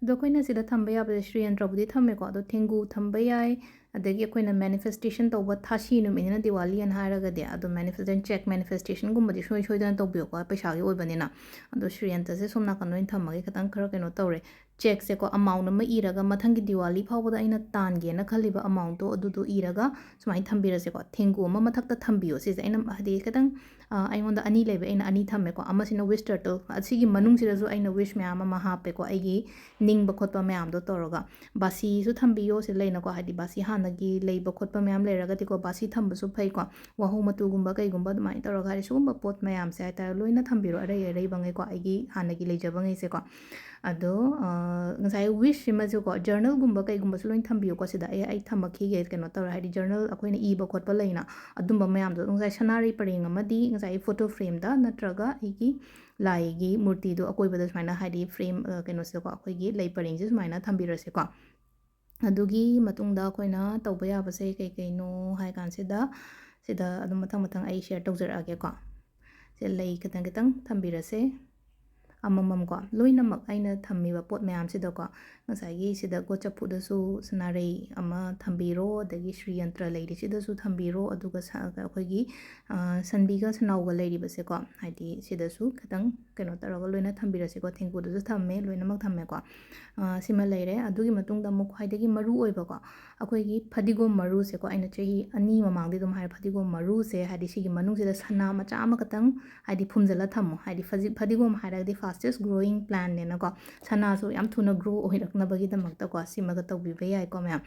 ꯑꯗꯣ ꯑꯩꯈꯣꯏꯅ ꯁꯤꯗ ꯊꯝꯕ ꯌꯥꯕꯁꯦ ꯁ꯭ꯔꯤ ꯌꯟꯇ꯭ꯔꯕꯨꯗꯤ ꯊꯝꯃꯦꯀꯣ, ꯑꯗꯣ ꯊꯦꯡꯒꯨ ꯊꯝꯕ ꯌꯥꯏ, ꯑꯗꯒꯤ ꯑꯩꯈꯣꯏꯅ ꯃꯦꯅꯤꯐꯦꯁꯇꯦꯁꯟ ꯇꯧꯕ ꯊꯥꯁꯤ ꯅꯨꯃꯤꯠꯅꯤꯅ ꯗꯤꯋꯥꯂꯤ ꯑꯅ ꯍꯥꯏꯔꯒꯗꯤ, ꯑꯗꯣ ꯃꯦꯅꯤꯐꯦꯁꯇꯦꯁꯟ ꯆꯦꯛ ꯃꯦꯅꯤꯐꯦꯁꯇꯦꯁꯟꯒꯨꯝꯕꯗꯤ ꯁꯨꯡꯁꯣꯏ ꯁꯣꯏꯗꯅ ꯇꯧꯕꯤꯌꯨꯀꯣ, ꯄꯩꯁꯥꯒꯤ ꯑꯣꯏꯕꯅꯤꯅ꯫ ꯑꯗꯣ ꯁ꯭ꯔꯤꯌꯟꯇ꯭ꯔꯁꯦ ꯁꯣꯝ ꯅꯥꯀꯟꯗ ꯑꯣꯏꯅ ꯊꯝꯃꯒꯦ, ꯈꯤꯇꯪ ꯈꯔ ꯀꯩꯅꯣ ꯇꯧꯔꯦ꯫ ꯆꯦꯛꯁꯦꯀꯣ, ꯑꯃꯥꯎꯟ ꯑꯃ ꯏꯔꯒ, ꯃꯊꯪꯒꯤ ꯗꯤꯋꯥꯂꯤ ꯐꯥꯎꯕꯗ ꯑꯩꯅ ꯇꯥꯟꯒꯦꯅ ꯈꯜꯂꯤꯕ ꯑꯃꯥꯎꯟꯠꯇꯣ ꯑꯗꯨꯗꯣ ꯏꯔꯒ ꯁꯨꯃꯥꯏꯅ ꯊꯝꯕꯤꯔꯁꯦꯀꯣ꯫ ꯊꯦꯡꯒꯨ ꯑꯃ ꯃꯊꯛꯇ ꯊꯝꯕꯤꯌꯣ꯫ ꯁꯤꯁꯦ ꯑꯩꯅ ꯍꯥꯏꯗꯤ ꯈꯤꯇꯪ, ꯑ, ꯑꯩꯉꯣꯟꯗ ꯑꯅꯤ ꯂꯩꯕ, ꯑꯩꯅ ꯑꯅꯤ ꯊꯝꯃꯦꯀꯣ꯫ ꯑꯃꯁꯤꯅ ꯋꯤꯁ ꯇꯔꯇꯜ, ꯑꯁꯤꯒꯤ ꯃꯅꯨꯡꯁꯤꯗꯁꯨ ꯑꯩꯅ ꯋꯤꯁ ꯃꯌꯥꯝ ꯑꯃ ꯍꯥꯞꯄꯦꯀꯣ, ꯑꯩꯒꯤ ꯅꯤꯡꯕ ꯈꯣꯠꯄ ꯃꯌꯥꯝꯗꯣ ꯇꯧꯔꯒ꯫ ꯕꯥꯁꯤꯁꯨ ꯊꯝꯕꯤꯌꯣ ꯁꯤꯗ ꯂꯩꯅꯀꯣ, ꯍꯥꯏꯗꯤ ꯕꯥꯁꯤ ꯍꯥꯟꯅꯒꯤ ꯂꯩꯕ ꯈꯣꯠꯄ ꯃꯌꯥꯝ ꯂꯩꯔꯒꯗꯤꯀꯣ, ꯕꯥꯁꯤ ꯊꯝꯕꯁꯨ ꯐꯩꯀꯣ꯫ ꯋꯥꯍꯧ ꯃꯇꯨꯒꯨꯝꯕ ꯀꯩꯒꯨꯝꯕ ꯑꯗꯨꯃꯥꯏꯅ ꯇꯧꯔꯒ, ꯍꯥꯏꯗꯤ ꯁꯤꯒꯨꯝꯕ ꯄꯣꯠ ꯃꯌꯥꯝꯁꯦ ꯍꯥꯏꯇꯥꯔꯦ, ꯂꯣꯏꯅ ꯊꯝꯕꯤꯔꯣ, ꯑꯔꯩ ꯑꯔꯩꯕꯉꯩꯀꯣ, ꯑꯩꯒꯤ ꯍꯥꯟꯅꯒꯤ ꯂꯩꯖꯕꯉꯩꯁꯦꯀꯣ꯫ ꯑꯗꯣ, ꯑ, ꯉꯁꯥꯏ ꯋꯤꯁꯁꯤꯃꯁꯨꯀꯣ, ꯖꯔꯅꯦꯜꯒꯨꯝꯕ ꯀꯩꯒꯨꯝꯕꯁꯨ ꯂꯣꯏꯅ ꯊꯝꯕꯤꯌꯨꯀꯣ ꯁꯤꯗ꯫ ꯑꯩ, ꯑꯩ ꯊꯝꯃꯛꯈꯤꯒꯦ, ꯀꯩꯅꯣ ꯇꯧꯔꯦ, ꯍꯥꯏꯗꯤ ꯖꯔꯅꯦꯜ ꯑꯩꯈꯣꯏꯅ ꯏꯕ ꯈꯣꯠꯄ ꯂꯩꯅ, ꯑꯗꯨꯝꯕ ꯃꯌꯥꯝꯗꯣ꯫ ꯉꯁꯥꯏ ꯁꯅꯥꯔꯩ ꯄꯔꯦꯡ ꯑꯃꯗꯤ ꯉꯁꯥꯏꯒꯤ ꯐꯣꯇꯣ ꯐ꯭ꯔꯦꯝꯗ ꯅꯠꯇ꯭ꯔꯒ ꯑꯩꯒꯤ ꯂꯥꯏꯒꯤ ꯃꯨꯔꯇꯤꯗꯣ ꯑꯀꯣꯏꯕꯗ ꯁꯨꯃꯥꯏꯅ, ꯍꯥꯏꯗꯤ ꯐ꯭ꯔꯦꯝ, ꯑ, ꯀꯩꯅꯣꯁꯤꯗꯀꯣ, ꯑꯩꯈꯣꯏꯒꯤ ꯂꯩ ꯄꯔꯦꯡꯁꯦ ꯁꯨꯃꯥꯏꯅ ꯊꯝꯕꯤꯔꯁꯦꯀꯣ꯫ ꯑꯗꯨꯒꯤ ꯃꯇꯨꯡꯗ ꯑꯩꯈꯣꯏꯅ ꯇꯧꯕ ꯌꯥꯕꯁꯦ ꯀꯩ ꯀꯩꯅꯣ ꯍꯥꯏ ꯀꯥꯟꯁꯤꯗ, ꯁꯤꯗ ꯑꯗꯨꯝ ꯃꯊꯪ ꯃꯊꯪ ꯑꯩ ꯁꯤꯌꯔ ꯇꯧꯖꯔꯛꯑꯒꯦꯀꯣ꯫ ꯁꯤ ꯂꯩ ꯈꯤꯇꯪ ꯈꯤꯇꯪ ꯊꯝꯕꯤꯔꯁꯦ꯫ ꯑꯃꯃꯝꯀꯣ, ꯂꯣꯏꯅꯃꯛ ꯑꯩꯅ ꯊꯝꯃꯤꯕ ꯄꯣꯠ ꯃꯌꯥꯝꯁꯤꯗꯀꯣ, ꯉꯁꯥꯏꯒꯤ ꯁꯤꯗ ꯒꯣꯠ ꯆꯐꯨꯗꯁꯨ ꯁꯅꯥꯔꯩ ꯑꯃ ꯊꯝꯕꯤꯔꯣ, ꯑꯗꯒꯤ ꯁ꯭ꯔꯤ ꯌꯟꯇ꯭ꯔ ꯂꯩꯔꯤꯁꯤꯗꯁꯨ ꯊꯝꯕꯤꯔꯣ, ꯑꯗꯨꯒ ꯁ-, ꯑꯩꯈꯣꯏꯒꯤ, ꯑ, ꯁꯟꯕꯤꯒ ꯁꯅꯥꯎꯒ ꯂꯩꯔꯤꯕꯁꯦꯀꯣ, ꯍꯥꯏꯗꯤ ꯁꯤꯗꯁꯨ ꯈꯤꯇꯪ ꯀꯩꯅꯣ ꯇꯧꯔꯒ ꯂꯣꯏꯅ ꯊꯝꯕꯤꯔꯁꯤꯀꯣ꯫ ꯊꯦꯡꯒꯨꯗꯁꯨ ꯊꯝꯃꯦ, ꯂꯣꯏꯅꯃꯛ ꯊꯝꯃꯦꯀꯣ꯫ ꯑ, ꯁꯤꯃ ꯂꯩꯔꯦ꯫ ꯑꯗꯨꯒꯤ ꯃꯇꯨꯡꯗ ꯑꯃꯨꯛ ꯈ꯭ꯋꯥꯏꯗꯒꯤ ꯃꯔꯨ ꯑꯣꯏꯕꯀꯣ, ꯑꯩꯈꯣꯏꯒꯤ ꯐꯗꯤꯒꯣꯝ ꯃꯔꯨꯁꯦꯀꯣ, ꯑꯩꯅ ꯆꯍꯤ ꯑꯅꯤ ꯃꯃꯥꯡꯗ ꯑꯗꯨꯝ ꯍꯥꯏꯔꯦ, ꯐꯗꯤꯒꯣꯝ ꯃꯔꯨꯁꯦ, ꯍꯥꯏꯗꯤ ꯁꯤꯒꯤ ꯃꯅꯨꯡꯁꯤꯗ ꯁꯅꯥ ꯃꯆꯥ ꯑꯃꯈꯛꯇꯪ, ꯍꯥꯏꯗꯤ ꯐꯨꯝꯖꯤꯜꯂ ꯊꯝꯃꯣ꯫ ꯍꯥꯏꯗꯤ ꯐꯖꯤ-, ꯐꯗꯤꯒꯣꯝ ꯍꯥꯏꯔꯒꯗꯤ fastest growing plantꯅꯦꯅꯀꯣ, ꯁꯅꯥꯁꯨ ꯌꯥꯝ ꯊꯨꯅ grow ꯑꯣꯏꯔꯛꯅꯕꯒꯤꯗꯃꯛꯇꯀꯣ, ꯁꯤꯃꯒ ꯇꯧꯕꯤꯕ ꯌꯥꯏꯀꯣ ꯃꯌꯥꯝ꯫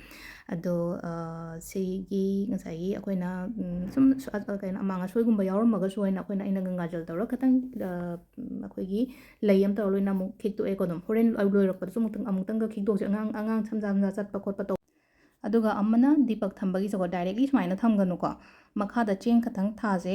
ꯑꯗꯣ, ꯑ, ꯁꯤꯒꯤ ꯉꯁꯥꯏꯒꯤ ꯑꯩꯈꯣꯏꯅ, ꯎꯝ, ꯁꯨꯝ ꯁ-, ꯑ, ꯀꯩꯅꯣ, ꯑꯃꯥꯡ ꯑꯁꯣꯏꯒꯨꯝꯕ ꯌꯥꯎꯔꯝꯃꯒꯁꯨ ꯍꯥꯏꯅ ꯑꯩꯈꯣꯏꯅ, ꯑꯩꯅ ꯒꯪꯒꯥꯖꯜ ꯇꯧꯔꯒ ꯈꯤꯇꯪ, ꯑ, ꯎꯝ, ꯑꯩꯈꯣꯏꯒꯤ ꯂꯩ ꯑꯃ ꯇꯧꯔꯒ ꯂꯣꯏꯅ ꯑꯃꯨꯛ ꯈꯤꯛꯇꯣꯛꯑꯦꯀꯣ꯫ ꯑꯗꯨꯝ ꯍꯣꯔꯦꯟ ꯂꯣꯏꯔꯛꯄꯗꯁꯨ ꯑꯃꯨꯛꯇꯪ, ꯑꯃꯨꯛꯇꯪꯒ ꯈꯤꯛꯇꯣꯛꯁꯦ꯫ ꯑꯉꯥꯡ, ꯑꯉꯥꯡ ꯁꯝꯖꯥ ꯁꯝꯖꯥ ꯆꯠꯄ ꯈꯣꯠꯄ ꯇꯧ-, ꯑꯗꯨꯒ ꯑꯃꯅ ꯗꯤꯄꯛ ꯊꯝꯕꯒꯤꯁꯦꯀꯣ, directly ꯁꯨꯃꯥꯏꯅ ꯊꯝꯒꯅꯨꯀꯣ꯫ ꯃꯈꯥꯗ ꯆꯦꯡ ꯈꯇꯪ ꯊꯥꯁꯦ꯫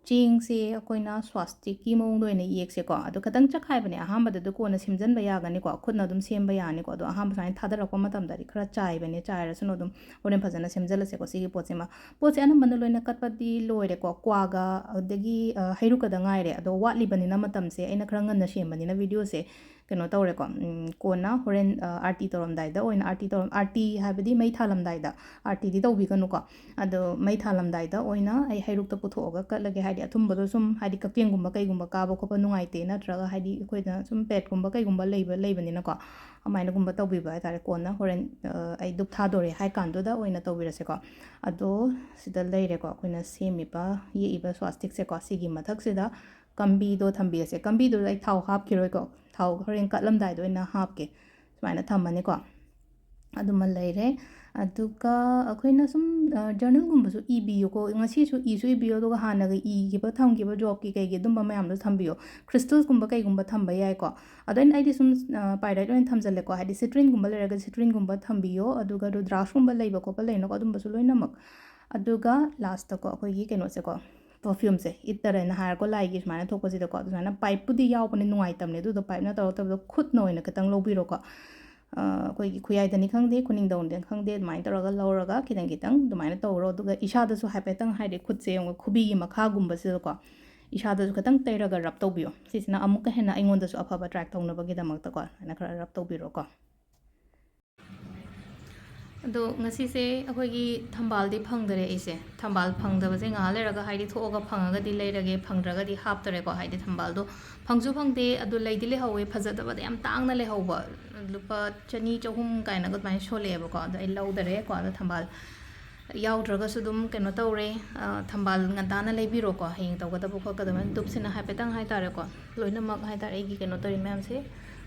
ꯆꯦꯡꯁꯦ ꯑꯩꯈꯣꯏꯅ ꯁ꯭ꯋꯥꯁꯇꯤꯛꯀꯤ ꯃꯑꯣꯡꯗ ꯑꯣꯏꯅ ꯌꯦꯛꯁꯦꯀꯣ꯫ ꯑꯗꯨ ꯈꯇꯪ ꯆꯈꯥꯏꯕꯅꯦ ꯑꯍꯥꯟꯕꯗ, ꯑꯗꯨ ꯀꯣꯟꯅ ꯁꯦꯝꯖꯟꯕ ꯌꯥꯒꯅꯤꯀꯣ, ꯈꯨꯠꯅ ꯑꯗꯨꯝ ꯁꯦꯝꯕ ꯌꯥꯅꯤꯀꯣ꯫ ꯑꯗꯣ ꯑꯍꯥꯟꯕ ꯁꯨꯃꯥꯏꯅ ꯊꯥꯗꯔꯛꯄ ꯃꯇꯝꯗꯗꯤ ꯈꯔ ꯆꯥꯏꯕꯅꯦ, ꯆꯥꯏꯔꯁꯅꯨ, ꯑꯗꯨꯝ ꯍꯣꯔꯦꯟ ꯐꯖꯅ ꯁꯦꯝꯖꯜꯂꯁꯦꯀꯣ꯫ ꯁꯤꯒꯤ ꯄꯣꯠꯁꯤꯃ, ꯄꯣꯠꯁꯦ ꯑꯅꯝꯕꯅ ꯂꯣꯏꯅ ꯀꯠꯄꯗꯤ ꯂꯣꯏꯔꯦꯀꯣ꯫ ꯀ꯭ꯋꯥꯒ, ꯑꯗꯒꯤ, ꯑ, ꯍꯩꯔꯨꯛꯀꯗ ꯉꯥꯏꯔꯦ꯫ ꯑꯗꯣ ꯋꯥꯠꯂꯤꯕꯅꯤꯅ ꯃꯇꯝꯁꯦ, ꯑꯩꯅ ꯈꯔ ꯉꯟꯅ ꯁꯦꯝꯕꯅꯤꯅ videoꯁꯦ, ꯀꯩꯅꯣ ꯇꯧꯔꯦꯀꯣ꯫ ꯎꯝ, ꯀꯣꯟꯅ ꯍꯣꯔꯦꯟ, ꯑ, ꯑꯥꯔꯇꯤ ꯇꯧꯔꯝꯗꯥꯏꯗ ꯑꯣꯏꯅ, ꯑꯥꯔꯇꯤ ꯇꯧꯔꯝ-, ꯑꯥꯔꯇꯤ ꯍꯥꯏꯕꯗꯤ ꯃꯩ ꯊꯥꯜꯂꯝꯗꯥꯏꯗ, ꯑꯥꯔꯇꯤꯗꯤ ꯇꯧꯕꯤꯒꯅꯨꯀꯣ꯫ ꯑꯗꯣ ꯃꯩ ꯊꯥꯜꯂꯝꯗꯥꯏꯗ ꯑꯣꯏꯅ ꯑꯩ ꯍꯩꯔꯨꯛꯇ ꯄꯨꯊꯣꯛꯑꯒ ꯀꯠꯂꯒꯦ, ꯍꯥꯏꯗꯤ ꯑꯊꯨꯝꯕꯗꯣ ꯁꯨꯝ, ꯍꯥꯏꯗꯤ ꯀꯛꯆꯦꯡꯒꯨꯝꯕ ꯀꯩꯒꯨꯝꯕ ꯀꯥꯕ ꯈꯣꯠꯄ ꯅꯨꯡꯉꯥꯏꯇꯦ, ꯅꯠꯇ꯭ꯔꯒ ꯍꯥꯏꯗꯤ ꯑꯩꯈꯣꯏꯗ ꯁꯨꯝ petꯀꯨꯝꯕ ꯀꯩꯒꯨꯝꯕ ꯂꯩꯕ, ꯂꯩꯕꯅꯤꯅꯀꯣ, ꯑꯗꯨꯃꯥꯏꯅꯒꯨꯝꯕ ꯇꯧꯕꯤꯕ ꯍꯥꯏ ꯇꯥꯔꯦ꯫ ꯀꯣꯟꯅ ꯍꯣꯔꯦꯟ, ꯑ, ꯑꯩ ꯙꯨꯞ ꯊꯥꯗꯣꯔꯦ ꯍꯥꯏ ꯀꯥꯟꯗꯨꯗ ꯑꯣꯏꯅ ꯇꯧꯕꯤꯔꯁꯦꯀꯣ꯫ ꯑꯗꯣ ꯁꯤꯗ ꯂꯩꯔꯦꯀꯣ, ꯑꯩꯈꯣꯏꯅ ꯁꯦꯝꯃꯤꯕ, ꯌꯦꯛꯏꯕ ꯁ꯭ꯋꯥꯁꯇꯤꯛꯁꯦꯀꯣ꯫ ꯁꯤꯒꯤ ꯃꯊꯛꯁꯤꯗ ꯀꯝꯕꯤꯗꯣ ꯊꯝꯕꯤꯔꯁꯦ꯫ ꯀꯝꯕꯤꯗꯨꯗ ꯑꯩ ꯊꯥꯎ ꯍꯥꯞꯈꯤꯔꯣꯏꯀꯣ, ꯊꯥꯎ ꯍꯣꯔꯦꯟ ꯀꯠꯂꯝꯗꯥꯏꯗ ꯑꯣꯏꯅ ꯍꯥꯞꯀꯦ꯫ ꯁꯨꯃꯥꯏꯅ ꯊꯝꯃꯅꯤꯀꯣ꯫ ꯑꯗꯨꯃ ꯂꯩꯔꯦ꯫ ꯑꯗꯨꯒ ꯑꯩꯈꯣꯏꯅ ꯁꯨꯝ, ꯑ, journalꯒꯨꯝꯕꯁꯨ ꯏꯕꯤꯌꯨꯀꯣ꯫ ꯉꯁꯤꯁꯨ ꯏꯁꯨ ꯏꯕꯤꯌꯣ, ꯑꯗꯨꯒ ꯍꯥꯟꯅꯒ ꯏꯈꯤꯕ ꯊꯝꯈꯤꯕ jobꯀꯤ ꯀꯩꯒꯤ ꯑꯗꯨꯝꯕ ꯃꯌꯥꯝꯗꯣ ꯊꯝꯕꯤꯌꯣ꯫ Crystalꯁꯀꯨꯝꯕ ꯀꯩꯒꯨꯝꯕ ꯊꯝꯕ ꯌꯥꯏꯀꯣ꯫ ꯑꯗꯣ ꯑꯩꯅ, ꯑꯩꯗꯤ ꯁꯨꯝ, ꯑ, pyrite ꯑꯣꯏꯅ ꯊꯝꯖꯜꯂꯦꯀꯣ, ꯍꯥꯏꯗꯤ citrineꯒꯨꯝꯕ ꯂꯩꯔꯒ citrineꯒꯨꯝꯕ ꯊꯝꯕꯤꯌꯣ꯫ ꯑꯗꯨꯒ ꯔꯨꯗ꯭ꯔꯥꯛꯁꯀꯨꯝꯕ ꯂꯩꯕ ꯈꯣꯠꯄ ꯂꯩꯅꯀꯣ, ꯑꯗꯨꯝꯕꯁꯨ ꯂꯣꯏꯅꯃꯛ꯫ ꯑꯗꯨꯒ lastꯇꯀꯣ, ꯑꯩꯈꯣꯏꯒꯤ ꯀꯩꯅꯣꯁꯦꯀꯣ, perfumeꯁꯦ, ꯏꯇꯔꯅ ꯍꯥꯏꯔꯀꯣ, ꯂꯥꯏꯒꯤ ꯁꯨꯃꯥꯏꯅ ꯊꯣꯛꯄꯁꯤꯗꯀꯣ, ꯑꯗꯨꯃꯥꯏꯅ pipeꯄꯨꯗꯤ ꯌꯥꯎꯕꯅꯦ, ꯅꯨꯡꯉꯥꯏꯇꯕꯅꯦ꯫ ꯑꯗꯨꯗꯣ pipeꯅ ꯇꯧꯔ ꯇꯧꯕꯗꯣ ꯈꯨꯠꯅ ꯑꯣꯏꯅ ꯈꯤꯇꯪ ꯂꯧꯕꯤꯔꯣꯀꯣ꯫ ꯑ, ꯑꯩꯈꯣꯏꯒꯤ ꯈꯨꯌꯥꯏꯗꯅꯤ ꯈꯪꯗꯦ, ꯈꯨꯅꯤꯡꯗꯧꯅꯤ ꯈꯪꯗꯦ, ꯑꯗꯨꯃꯥꯏꯅ ꯇꯧꯔꯒ ꯂꯧꯔꯒ ꯈꯤꯇꯪ ꯈꯤꯇꯪ ꯑꯗꯨꯃꯥꯏꯅ ꯇꯧꯔꯣ꯫ ꯑꯗꯨꯒ ꯏꯁꯥꯗꯁꯨ ꯍꯥꯏꯐꯦꯠꯇꯪ, ꯍꯥꯏꯗꯤ ꯈꯨꯠꯁꯦ ꯌꯦꯡꯉꯣ, ꯈꯨꯕꯤꯒꯤ ꯃꯈꯥꯒꯨꯝꯕꯁꯤꯗꯀꯣ, ꯏꯁꯥꯗꯁꯨ ꯈꯤꯇꯪ ꯇꯩꯔꯒ rub ꯇꯧꯕꯤꯌꯣ꯫ ꯁꯤꯁꯤꯅ ꯑꯃꯨꯛꯀ ꯍꯦꯟꯅ ꯑꯩꯉꯣꯟꯗꯁꯨ ꯑꯐꯕ attract ꯇꯧꯅꯕꯒꯤꯗꯃꯛꯇꯀꯣ, ꯑꯗꯨꯃꯥꯏꯅ ꯈꯔ rub ꯇꯧꯕꯤꯔꯣꯀꯣ꯫ ꯑꯗꯣ ꯉꯁꯤꯁꯦ ꯑꯩꯈꯣꯏꯒꯤ ꯊꯝꯕꯥꯜꯗꯤ ꯐꯪꯗꯔꯦ ꯑꯩꯁꯦ꯫ ꯊꯝꯕꯥꯜ ꯐꯪꯗꯕꯁꯦ ꯉꯥꯏꯍꯥꯛ ꯂꯩꯔꯒ, ꯍꯥꯏꯗꯤ ꯊꯣꯛꯑꯒ ꯐꯪꯉꯒꯗꯤ ꯂꯩꯔꯒꯦ, ꯐꯪꯗ꯭ꯔꯒꯗꯤ ꯍꯥꯞꯇꯔꯦꯀꯣ꯫ ꯍꯥꯏꯗꯤ ꯊꯝꯕꯥꯜꯗꯣ ꯐꯪꯁꯨ ꯐꯪꯗꯦ, ꯑꯗꯨ ꯂꯩꯗꯤ ꯂꯩꯍꯧꯋꯦ, ꯐꯖꯗꯕꯗ ꯌꯥꯝ ꯇꯥꯡꯅ ꯂꯩꯍꯧꯕ, ꯂꯨꯄꯥ ꯆꯅꯤ, ꯆꯍꯨꯝ ꯀꯥꯏꯅꯒ ꯑꯗꯨꯃꯥꯏꯅ ꯁꯣꯜꯂꯛꯑꯦꯕꯀꯣ꯫ ꯑꯗꯣ ꯑꯩ ꯂꯧꯗꯔꯦꯀꯣ꯫ ꯑꯗꯣ ꯊꯝꯕꯥꯜ ꯌꯥꯎꯗ꯭ꯔꯒꯁꯨ ꯑꯗꯨꯝ ꯀꯩꯅꯣ ꯇꯧꯔꯦ, ꯑ, ꯊꯝꯕꯥꯜ ꯉꯟꯇꯥꯅ ꯂꯩꯕꯤꯔꯣꯀꯣ꯫ ꯍꯌꯦꯡ ꯇꯧꯒꯗꯕ ꯈꯣꯠꯀꯗꯕ ꯙꯨꯞꯁꯤꯅ ꯍꯥꯏꯐꯦꯠꯇꯪ ꯍꯥꯏꯇꯥꯔꯦꯀꯣ, ꯂꯣꯏꯅꯃꯛ ꯍꯥꯏꯇꯥꯔꯦ, ꯑꯩꯒꯤ ꯀꯩꯅꯣ ꯇꯧꯔꯤ ꯃꯌꯥꯝꯁꯦ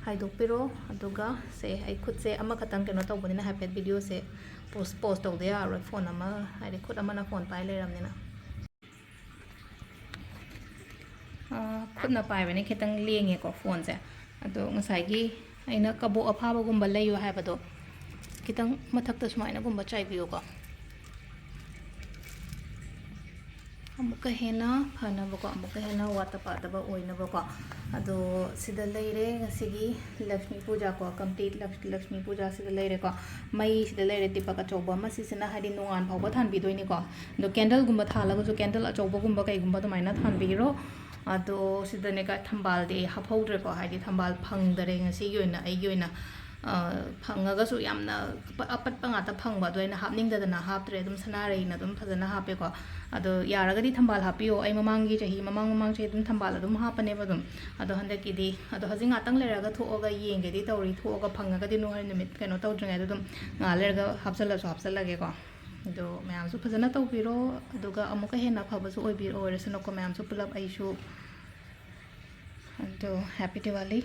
ꯍꯥꯏꯗꯣꯛꯄꯤꯔꯣ꯫ ꯑꯗꯨꯒ ꯁꯦ, ꯑꯩ ꯈꯨꯠꯁꯦ ꯑꯃꯈꯛꯇꯪ ꯀꯩꯅꯣ ꯇꯧꯕꯅꯤꯅ ꯍꯥꯏꯐꯦꯠ videoꯁꯦ pause, pause ꯇꯧꯗ ꯌꯥꯔꯔꯣꯏ, phone ꯑꯃ, ꯍꯥꯏꯗꯤ ꯈꯨꯠ ꯑꯃꯅ phone ꯄꯥꯏ ꯂꯩꯔꯕꯅꯤꯅ꯫ ꯑ, ꯈꯨꯠꯅ ꯄꯥꯏꯕꯅꯦ ꯈꯤꯇꯪ ꯂꯦꯡꯉꯦꯀꯣ phoneꯁꯦ꯫ ꯑꯗꯣ ꯉꯁꯥꯏꯒꯤ ꯑꯩꯅ ꯀꯕꯣꯛ ꯑꯐꯥꯕꯒꯨꯝꯕ ꯂꯩꯌꯨ ꯍꯥꯏꯕꯗꯣ, ꯈꯤꯇꯪ ꯃꯊꯛꯇ ꯁꯨꯃꯥꯏꯅꯒꯨꯝꯕ ꯆꯥꯏꯕꯤꯌꯨꯀꯣ꯫ ꯑꯃꯨꯛꯀ ꯍꯦꯟꯅ ꯐꯅꯕꯀꯣ, ꯑꯃꯨꯛꯀ ꯍꯦꯟꯅ ꯋꯥꯠꯇ ꯄꯥꯗꯕ ꯑꯣꯏꯅꯕꯀꯣ꯫ ꯑꯗꯣ ꯁꯤꯗ ꯂꯩꯔꯦ ꯉꯁꯤꯒꯤ ꯂꯛꯁꯃꯤ ꯄꯨꯖꯥꯀꯣ, complete ꯂꯛꯁ- ꯂꯛꯁꯃꯤ ꯄꯨꯖꯥ ꯁꯤꯗ ꯂꯩꯔꯦꯀꯣ꯫ ꯃꯩ ꯁꯤꯗ ꯂꯩꯔꯦ ꯇꯤꯄꯛ ꯑꯆꯧꯕ ꯑꯃ, ꯁꯤꯁꯤꯅ ꯍꯥꯏꯗꯤ ꯅꯣꯡꯉꯥꯟ ꯐꯥꯎꯕ ꯊꯥꯟꯕꯤꯗꯣꯏꯅꯤꯀꯣ꯫ ꯑꯗꯣ candleꯒꯨꯝꯕ ꯊꯥꯜꯂꯒꯁꯨ candle ꯑꯆꯧꯕꯒꯨꯝꯕ ꯀꯩꯒꯨꯝꯕ ꯑꯗꯨꯃꯥꯏꯅ ꯊꯥꯟꯕꯤꯔꯣ꯫ ꯑꯗꯣ ꯁꯤꯗꯅꯦ ꯀ- ꯊꯝꯕꯥꯜꯗꯤ ꯑꯩ ꯍꯥꯞꯍꯧꯗ꯭ꯔꯦꯀꯣ, ꯍꯥꯏꯗꯤ ꯊꯝꯕꯥꯜ ꯐꯪꯗꯔꯦ ꯉꯁꯤꯒꯤ ꯑꯣꯏꯅ, ꯑꯩꯒꯤ ꯑꯣꯏꯅ꯫ ꯑ, ꯐꯪꯉꯒꯁꯨ ꯌꯥꯝꯅ ꯑꯄ- ꯑꯄꯠꯄ ꯉꯥꯛꯇ ꯐꯪꯕ, ꯑꯗꯣ ꯑꯩꯅ ꯍꯥꯞꯅꯤꯡꯗꯗꯅ ꯍꯥꯞꯇ꯭ꯔꯦ꯫ ꯑꯗꯨꯝ ꯁꯅꯥꯔꯩꯅ ꯑꯗꯨꯝ ꯐꯖꯅ ꯍꯥꯞꯄꯦꯀꯣ꯫ ꯑꯗꯣ ꯌꯥꯔꯒꯗꯤ ꯊꯝꯕꯥꯜ ꯍꯥꯞꯄꯤꯌꯣ꯫ ꯑꯩ ꯃꯃꯥꯡꯒꯤ ꯆꯍꯤ, ꯃꯃꯥꯡ ꯃꯃꯥꯡ ꯆꯍꯤ ꯑꯗꯨꯝ ꯊꯝꯕꯥꯜ ꯑꯗꯨꯝ ꯍꯥꯞꯄꯅꯦꯕ ꯑꯗꯨꯝ꯫ ꯑꯗꯣ ꯍꯟꯗꯛꯀꯤꯗꯤ, ꯑꯗꯣ ꯍꯧꯖꯤꯛ ꯉꯥꯛꯇꯪ ꯂꯩꯔꯒ ꯊꯣꯛꯑꯒ ꯌꯦꯡꯒꯦꯗꯤ ꯇꯧꯔꯤ꯫ ꯊꯣꯛꯑꯒ ꯐꯪꯉꯒꯗꯤ ꯅꯣꯏ ꯍꯣꯔꯦꯟ ꯅꯨꯃꯤꯠ ꯀꯩꯅꯣ ꯇꯧꯗ꯭ꯔꯤꯉꯩꯗ ꯑꯗꯨꯝ ꯉꯥꯏꯍꯥꯛ ꯂꯩꯔꯒ ꯍꯥꯞꯆꯜꯂꯁꯨ ꯍꯥꯞꯆꯜꯂꯒꯦꯀꯣ꯫ ꯑꯗꯣ ꯃꯌꯥꯝꯁꯨ ꯐꯖꯅ ꯇꯧꯕꯤꯔꯣ, ꯑꯗꯨꯒ ꯑꯃꯨꯛꯀ ꯍꯦꯟꯅ ꯑꯐꯕꯁꯨ ꯑꯣꯏꯕꯤꯔꯣ, ꯑꯣꯏꯔꯁꯅꯨꯀꯣ ꯃꯌꯥꯝꯁꯨ ꯄꯨꯂꯞ꯫ ꯑꯩꯁꯨ ꯑꯗꯣ happy Diwali꯫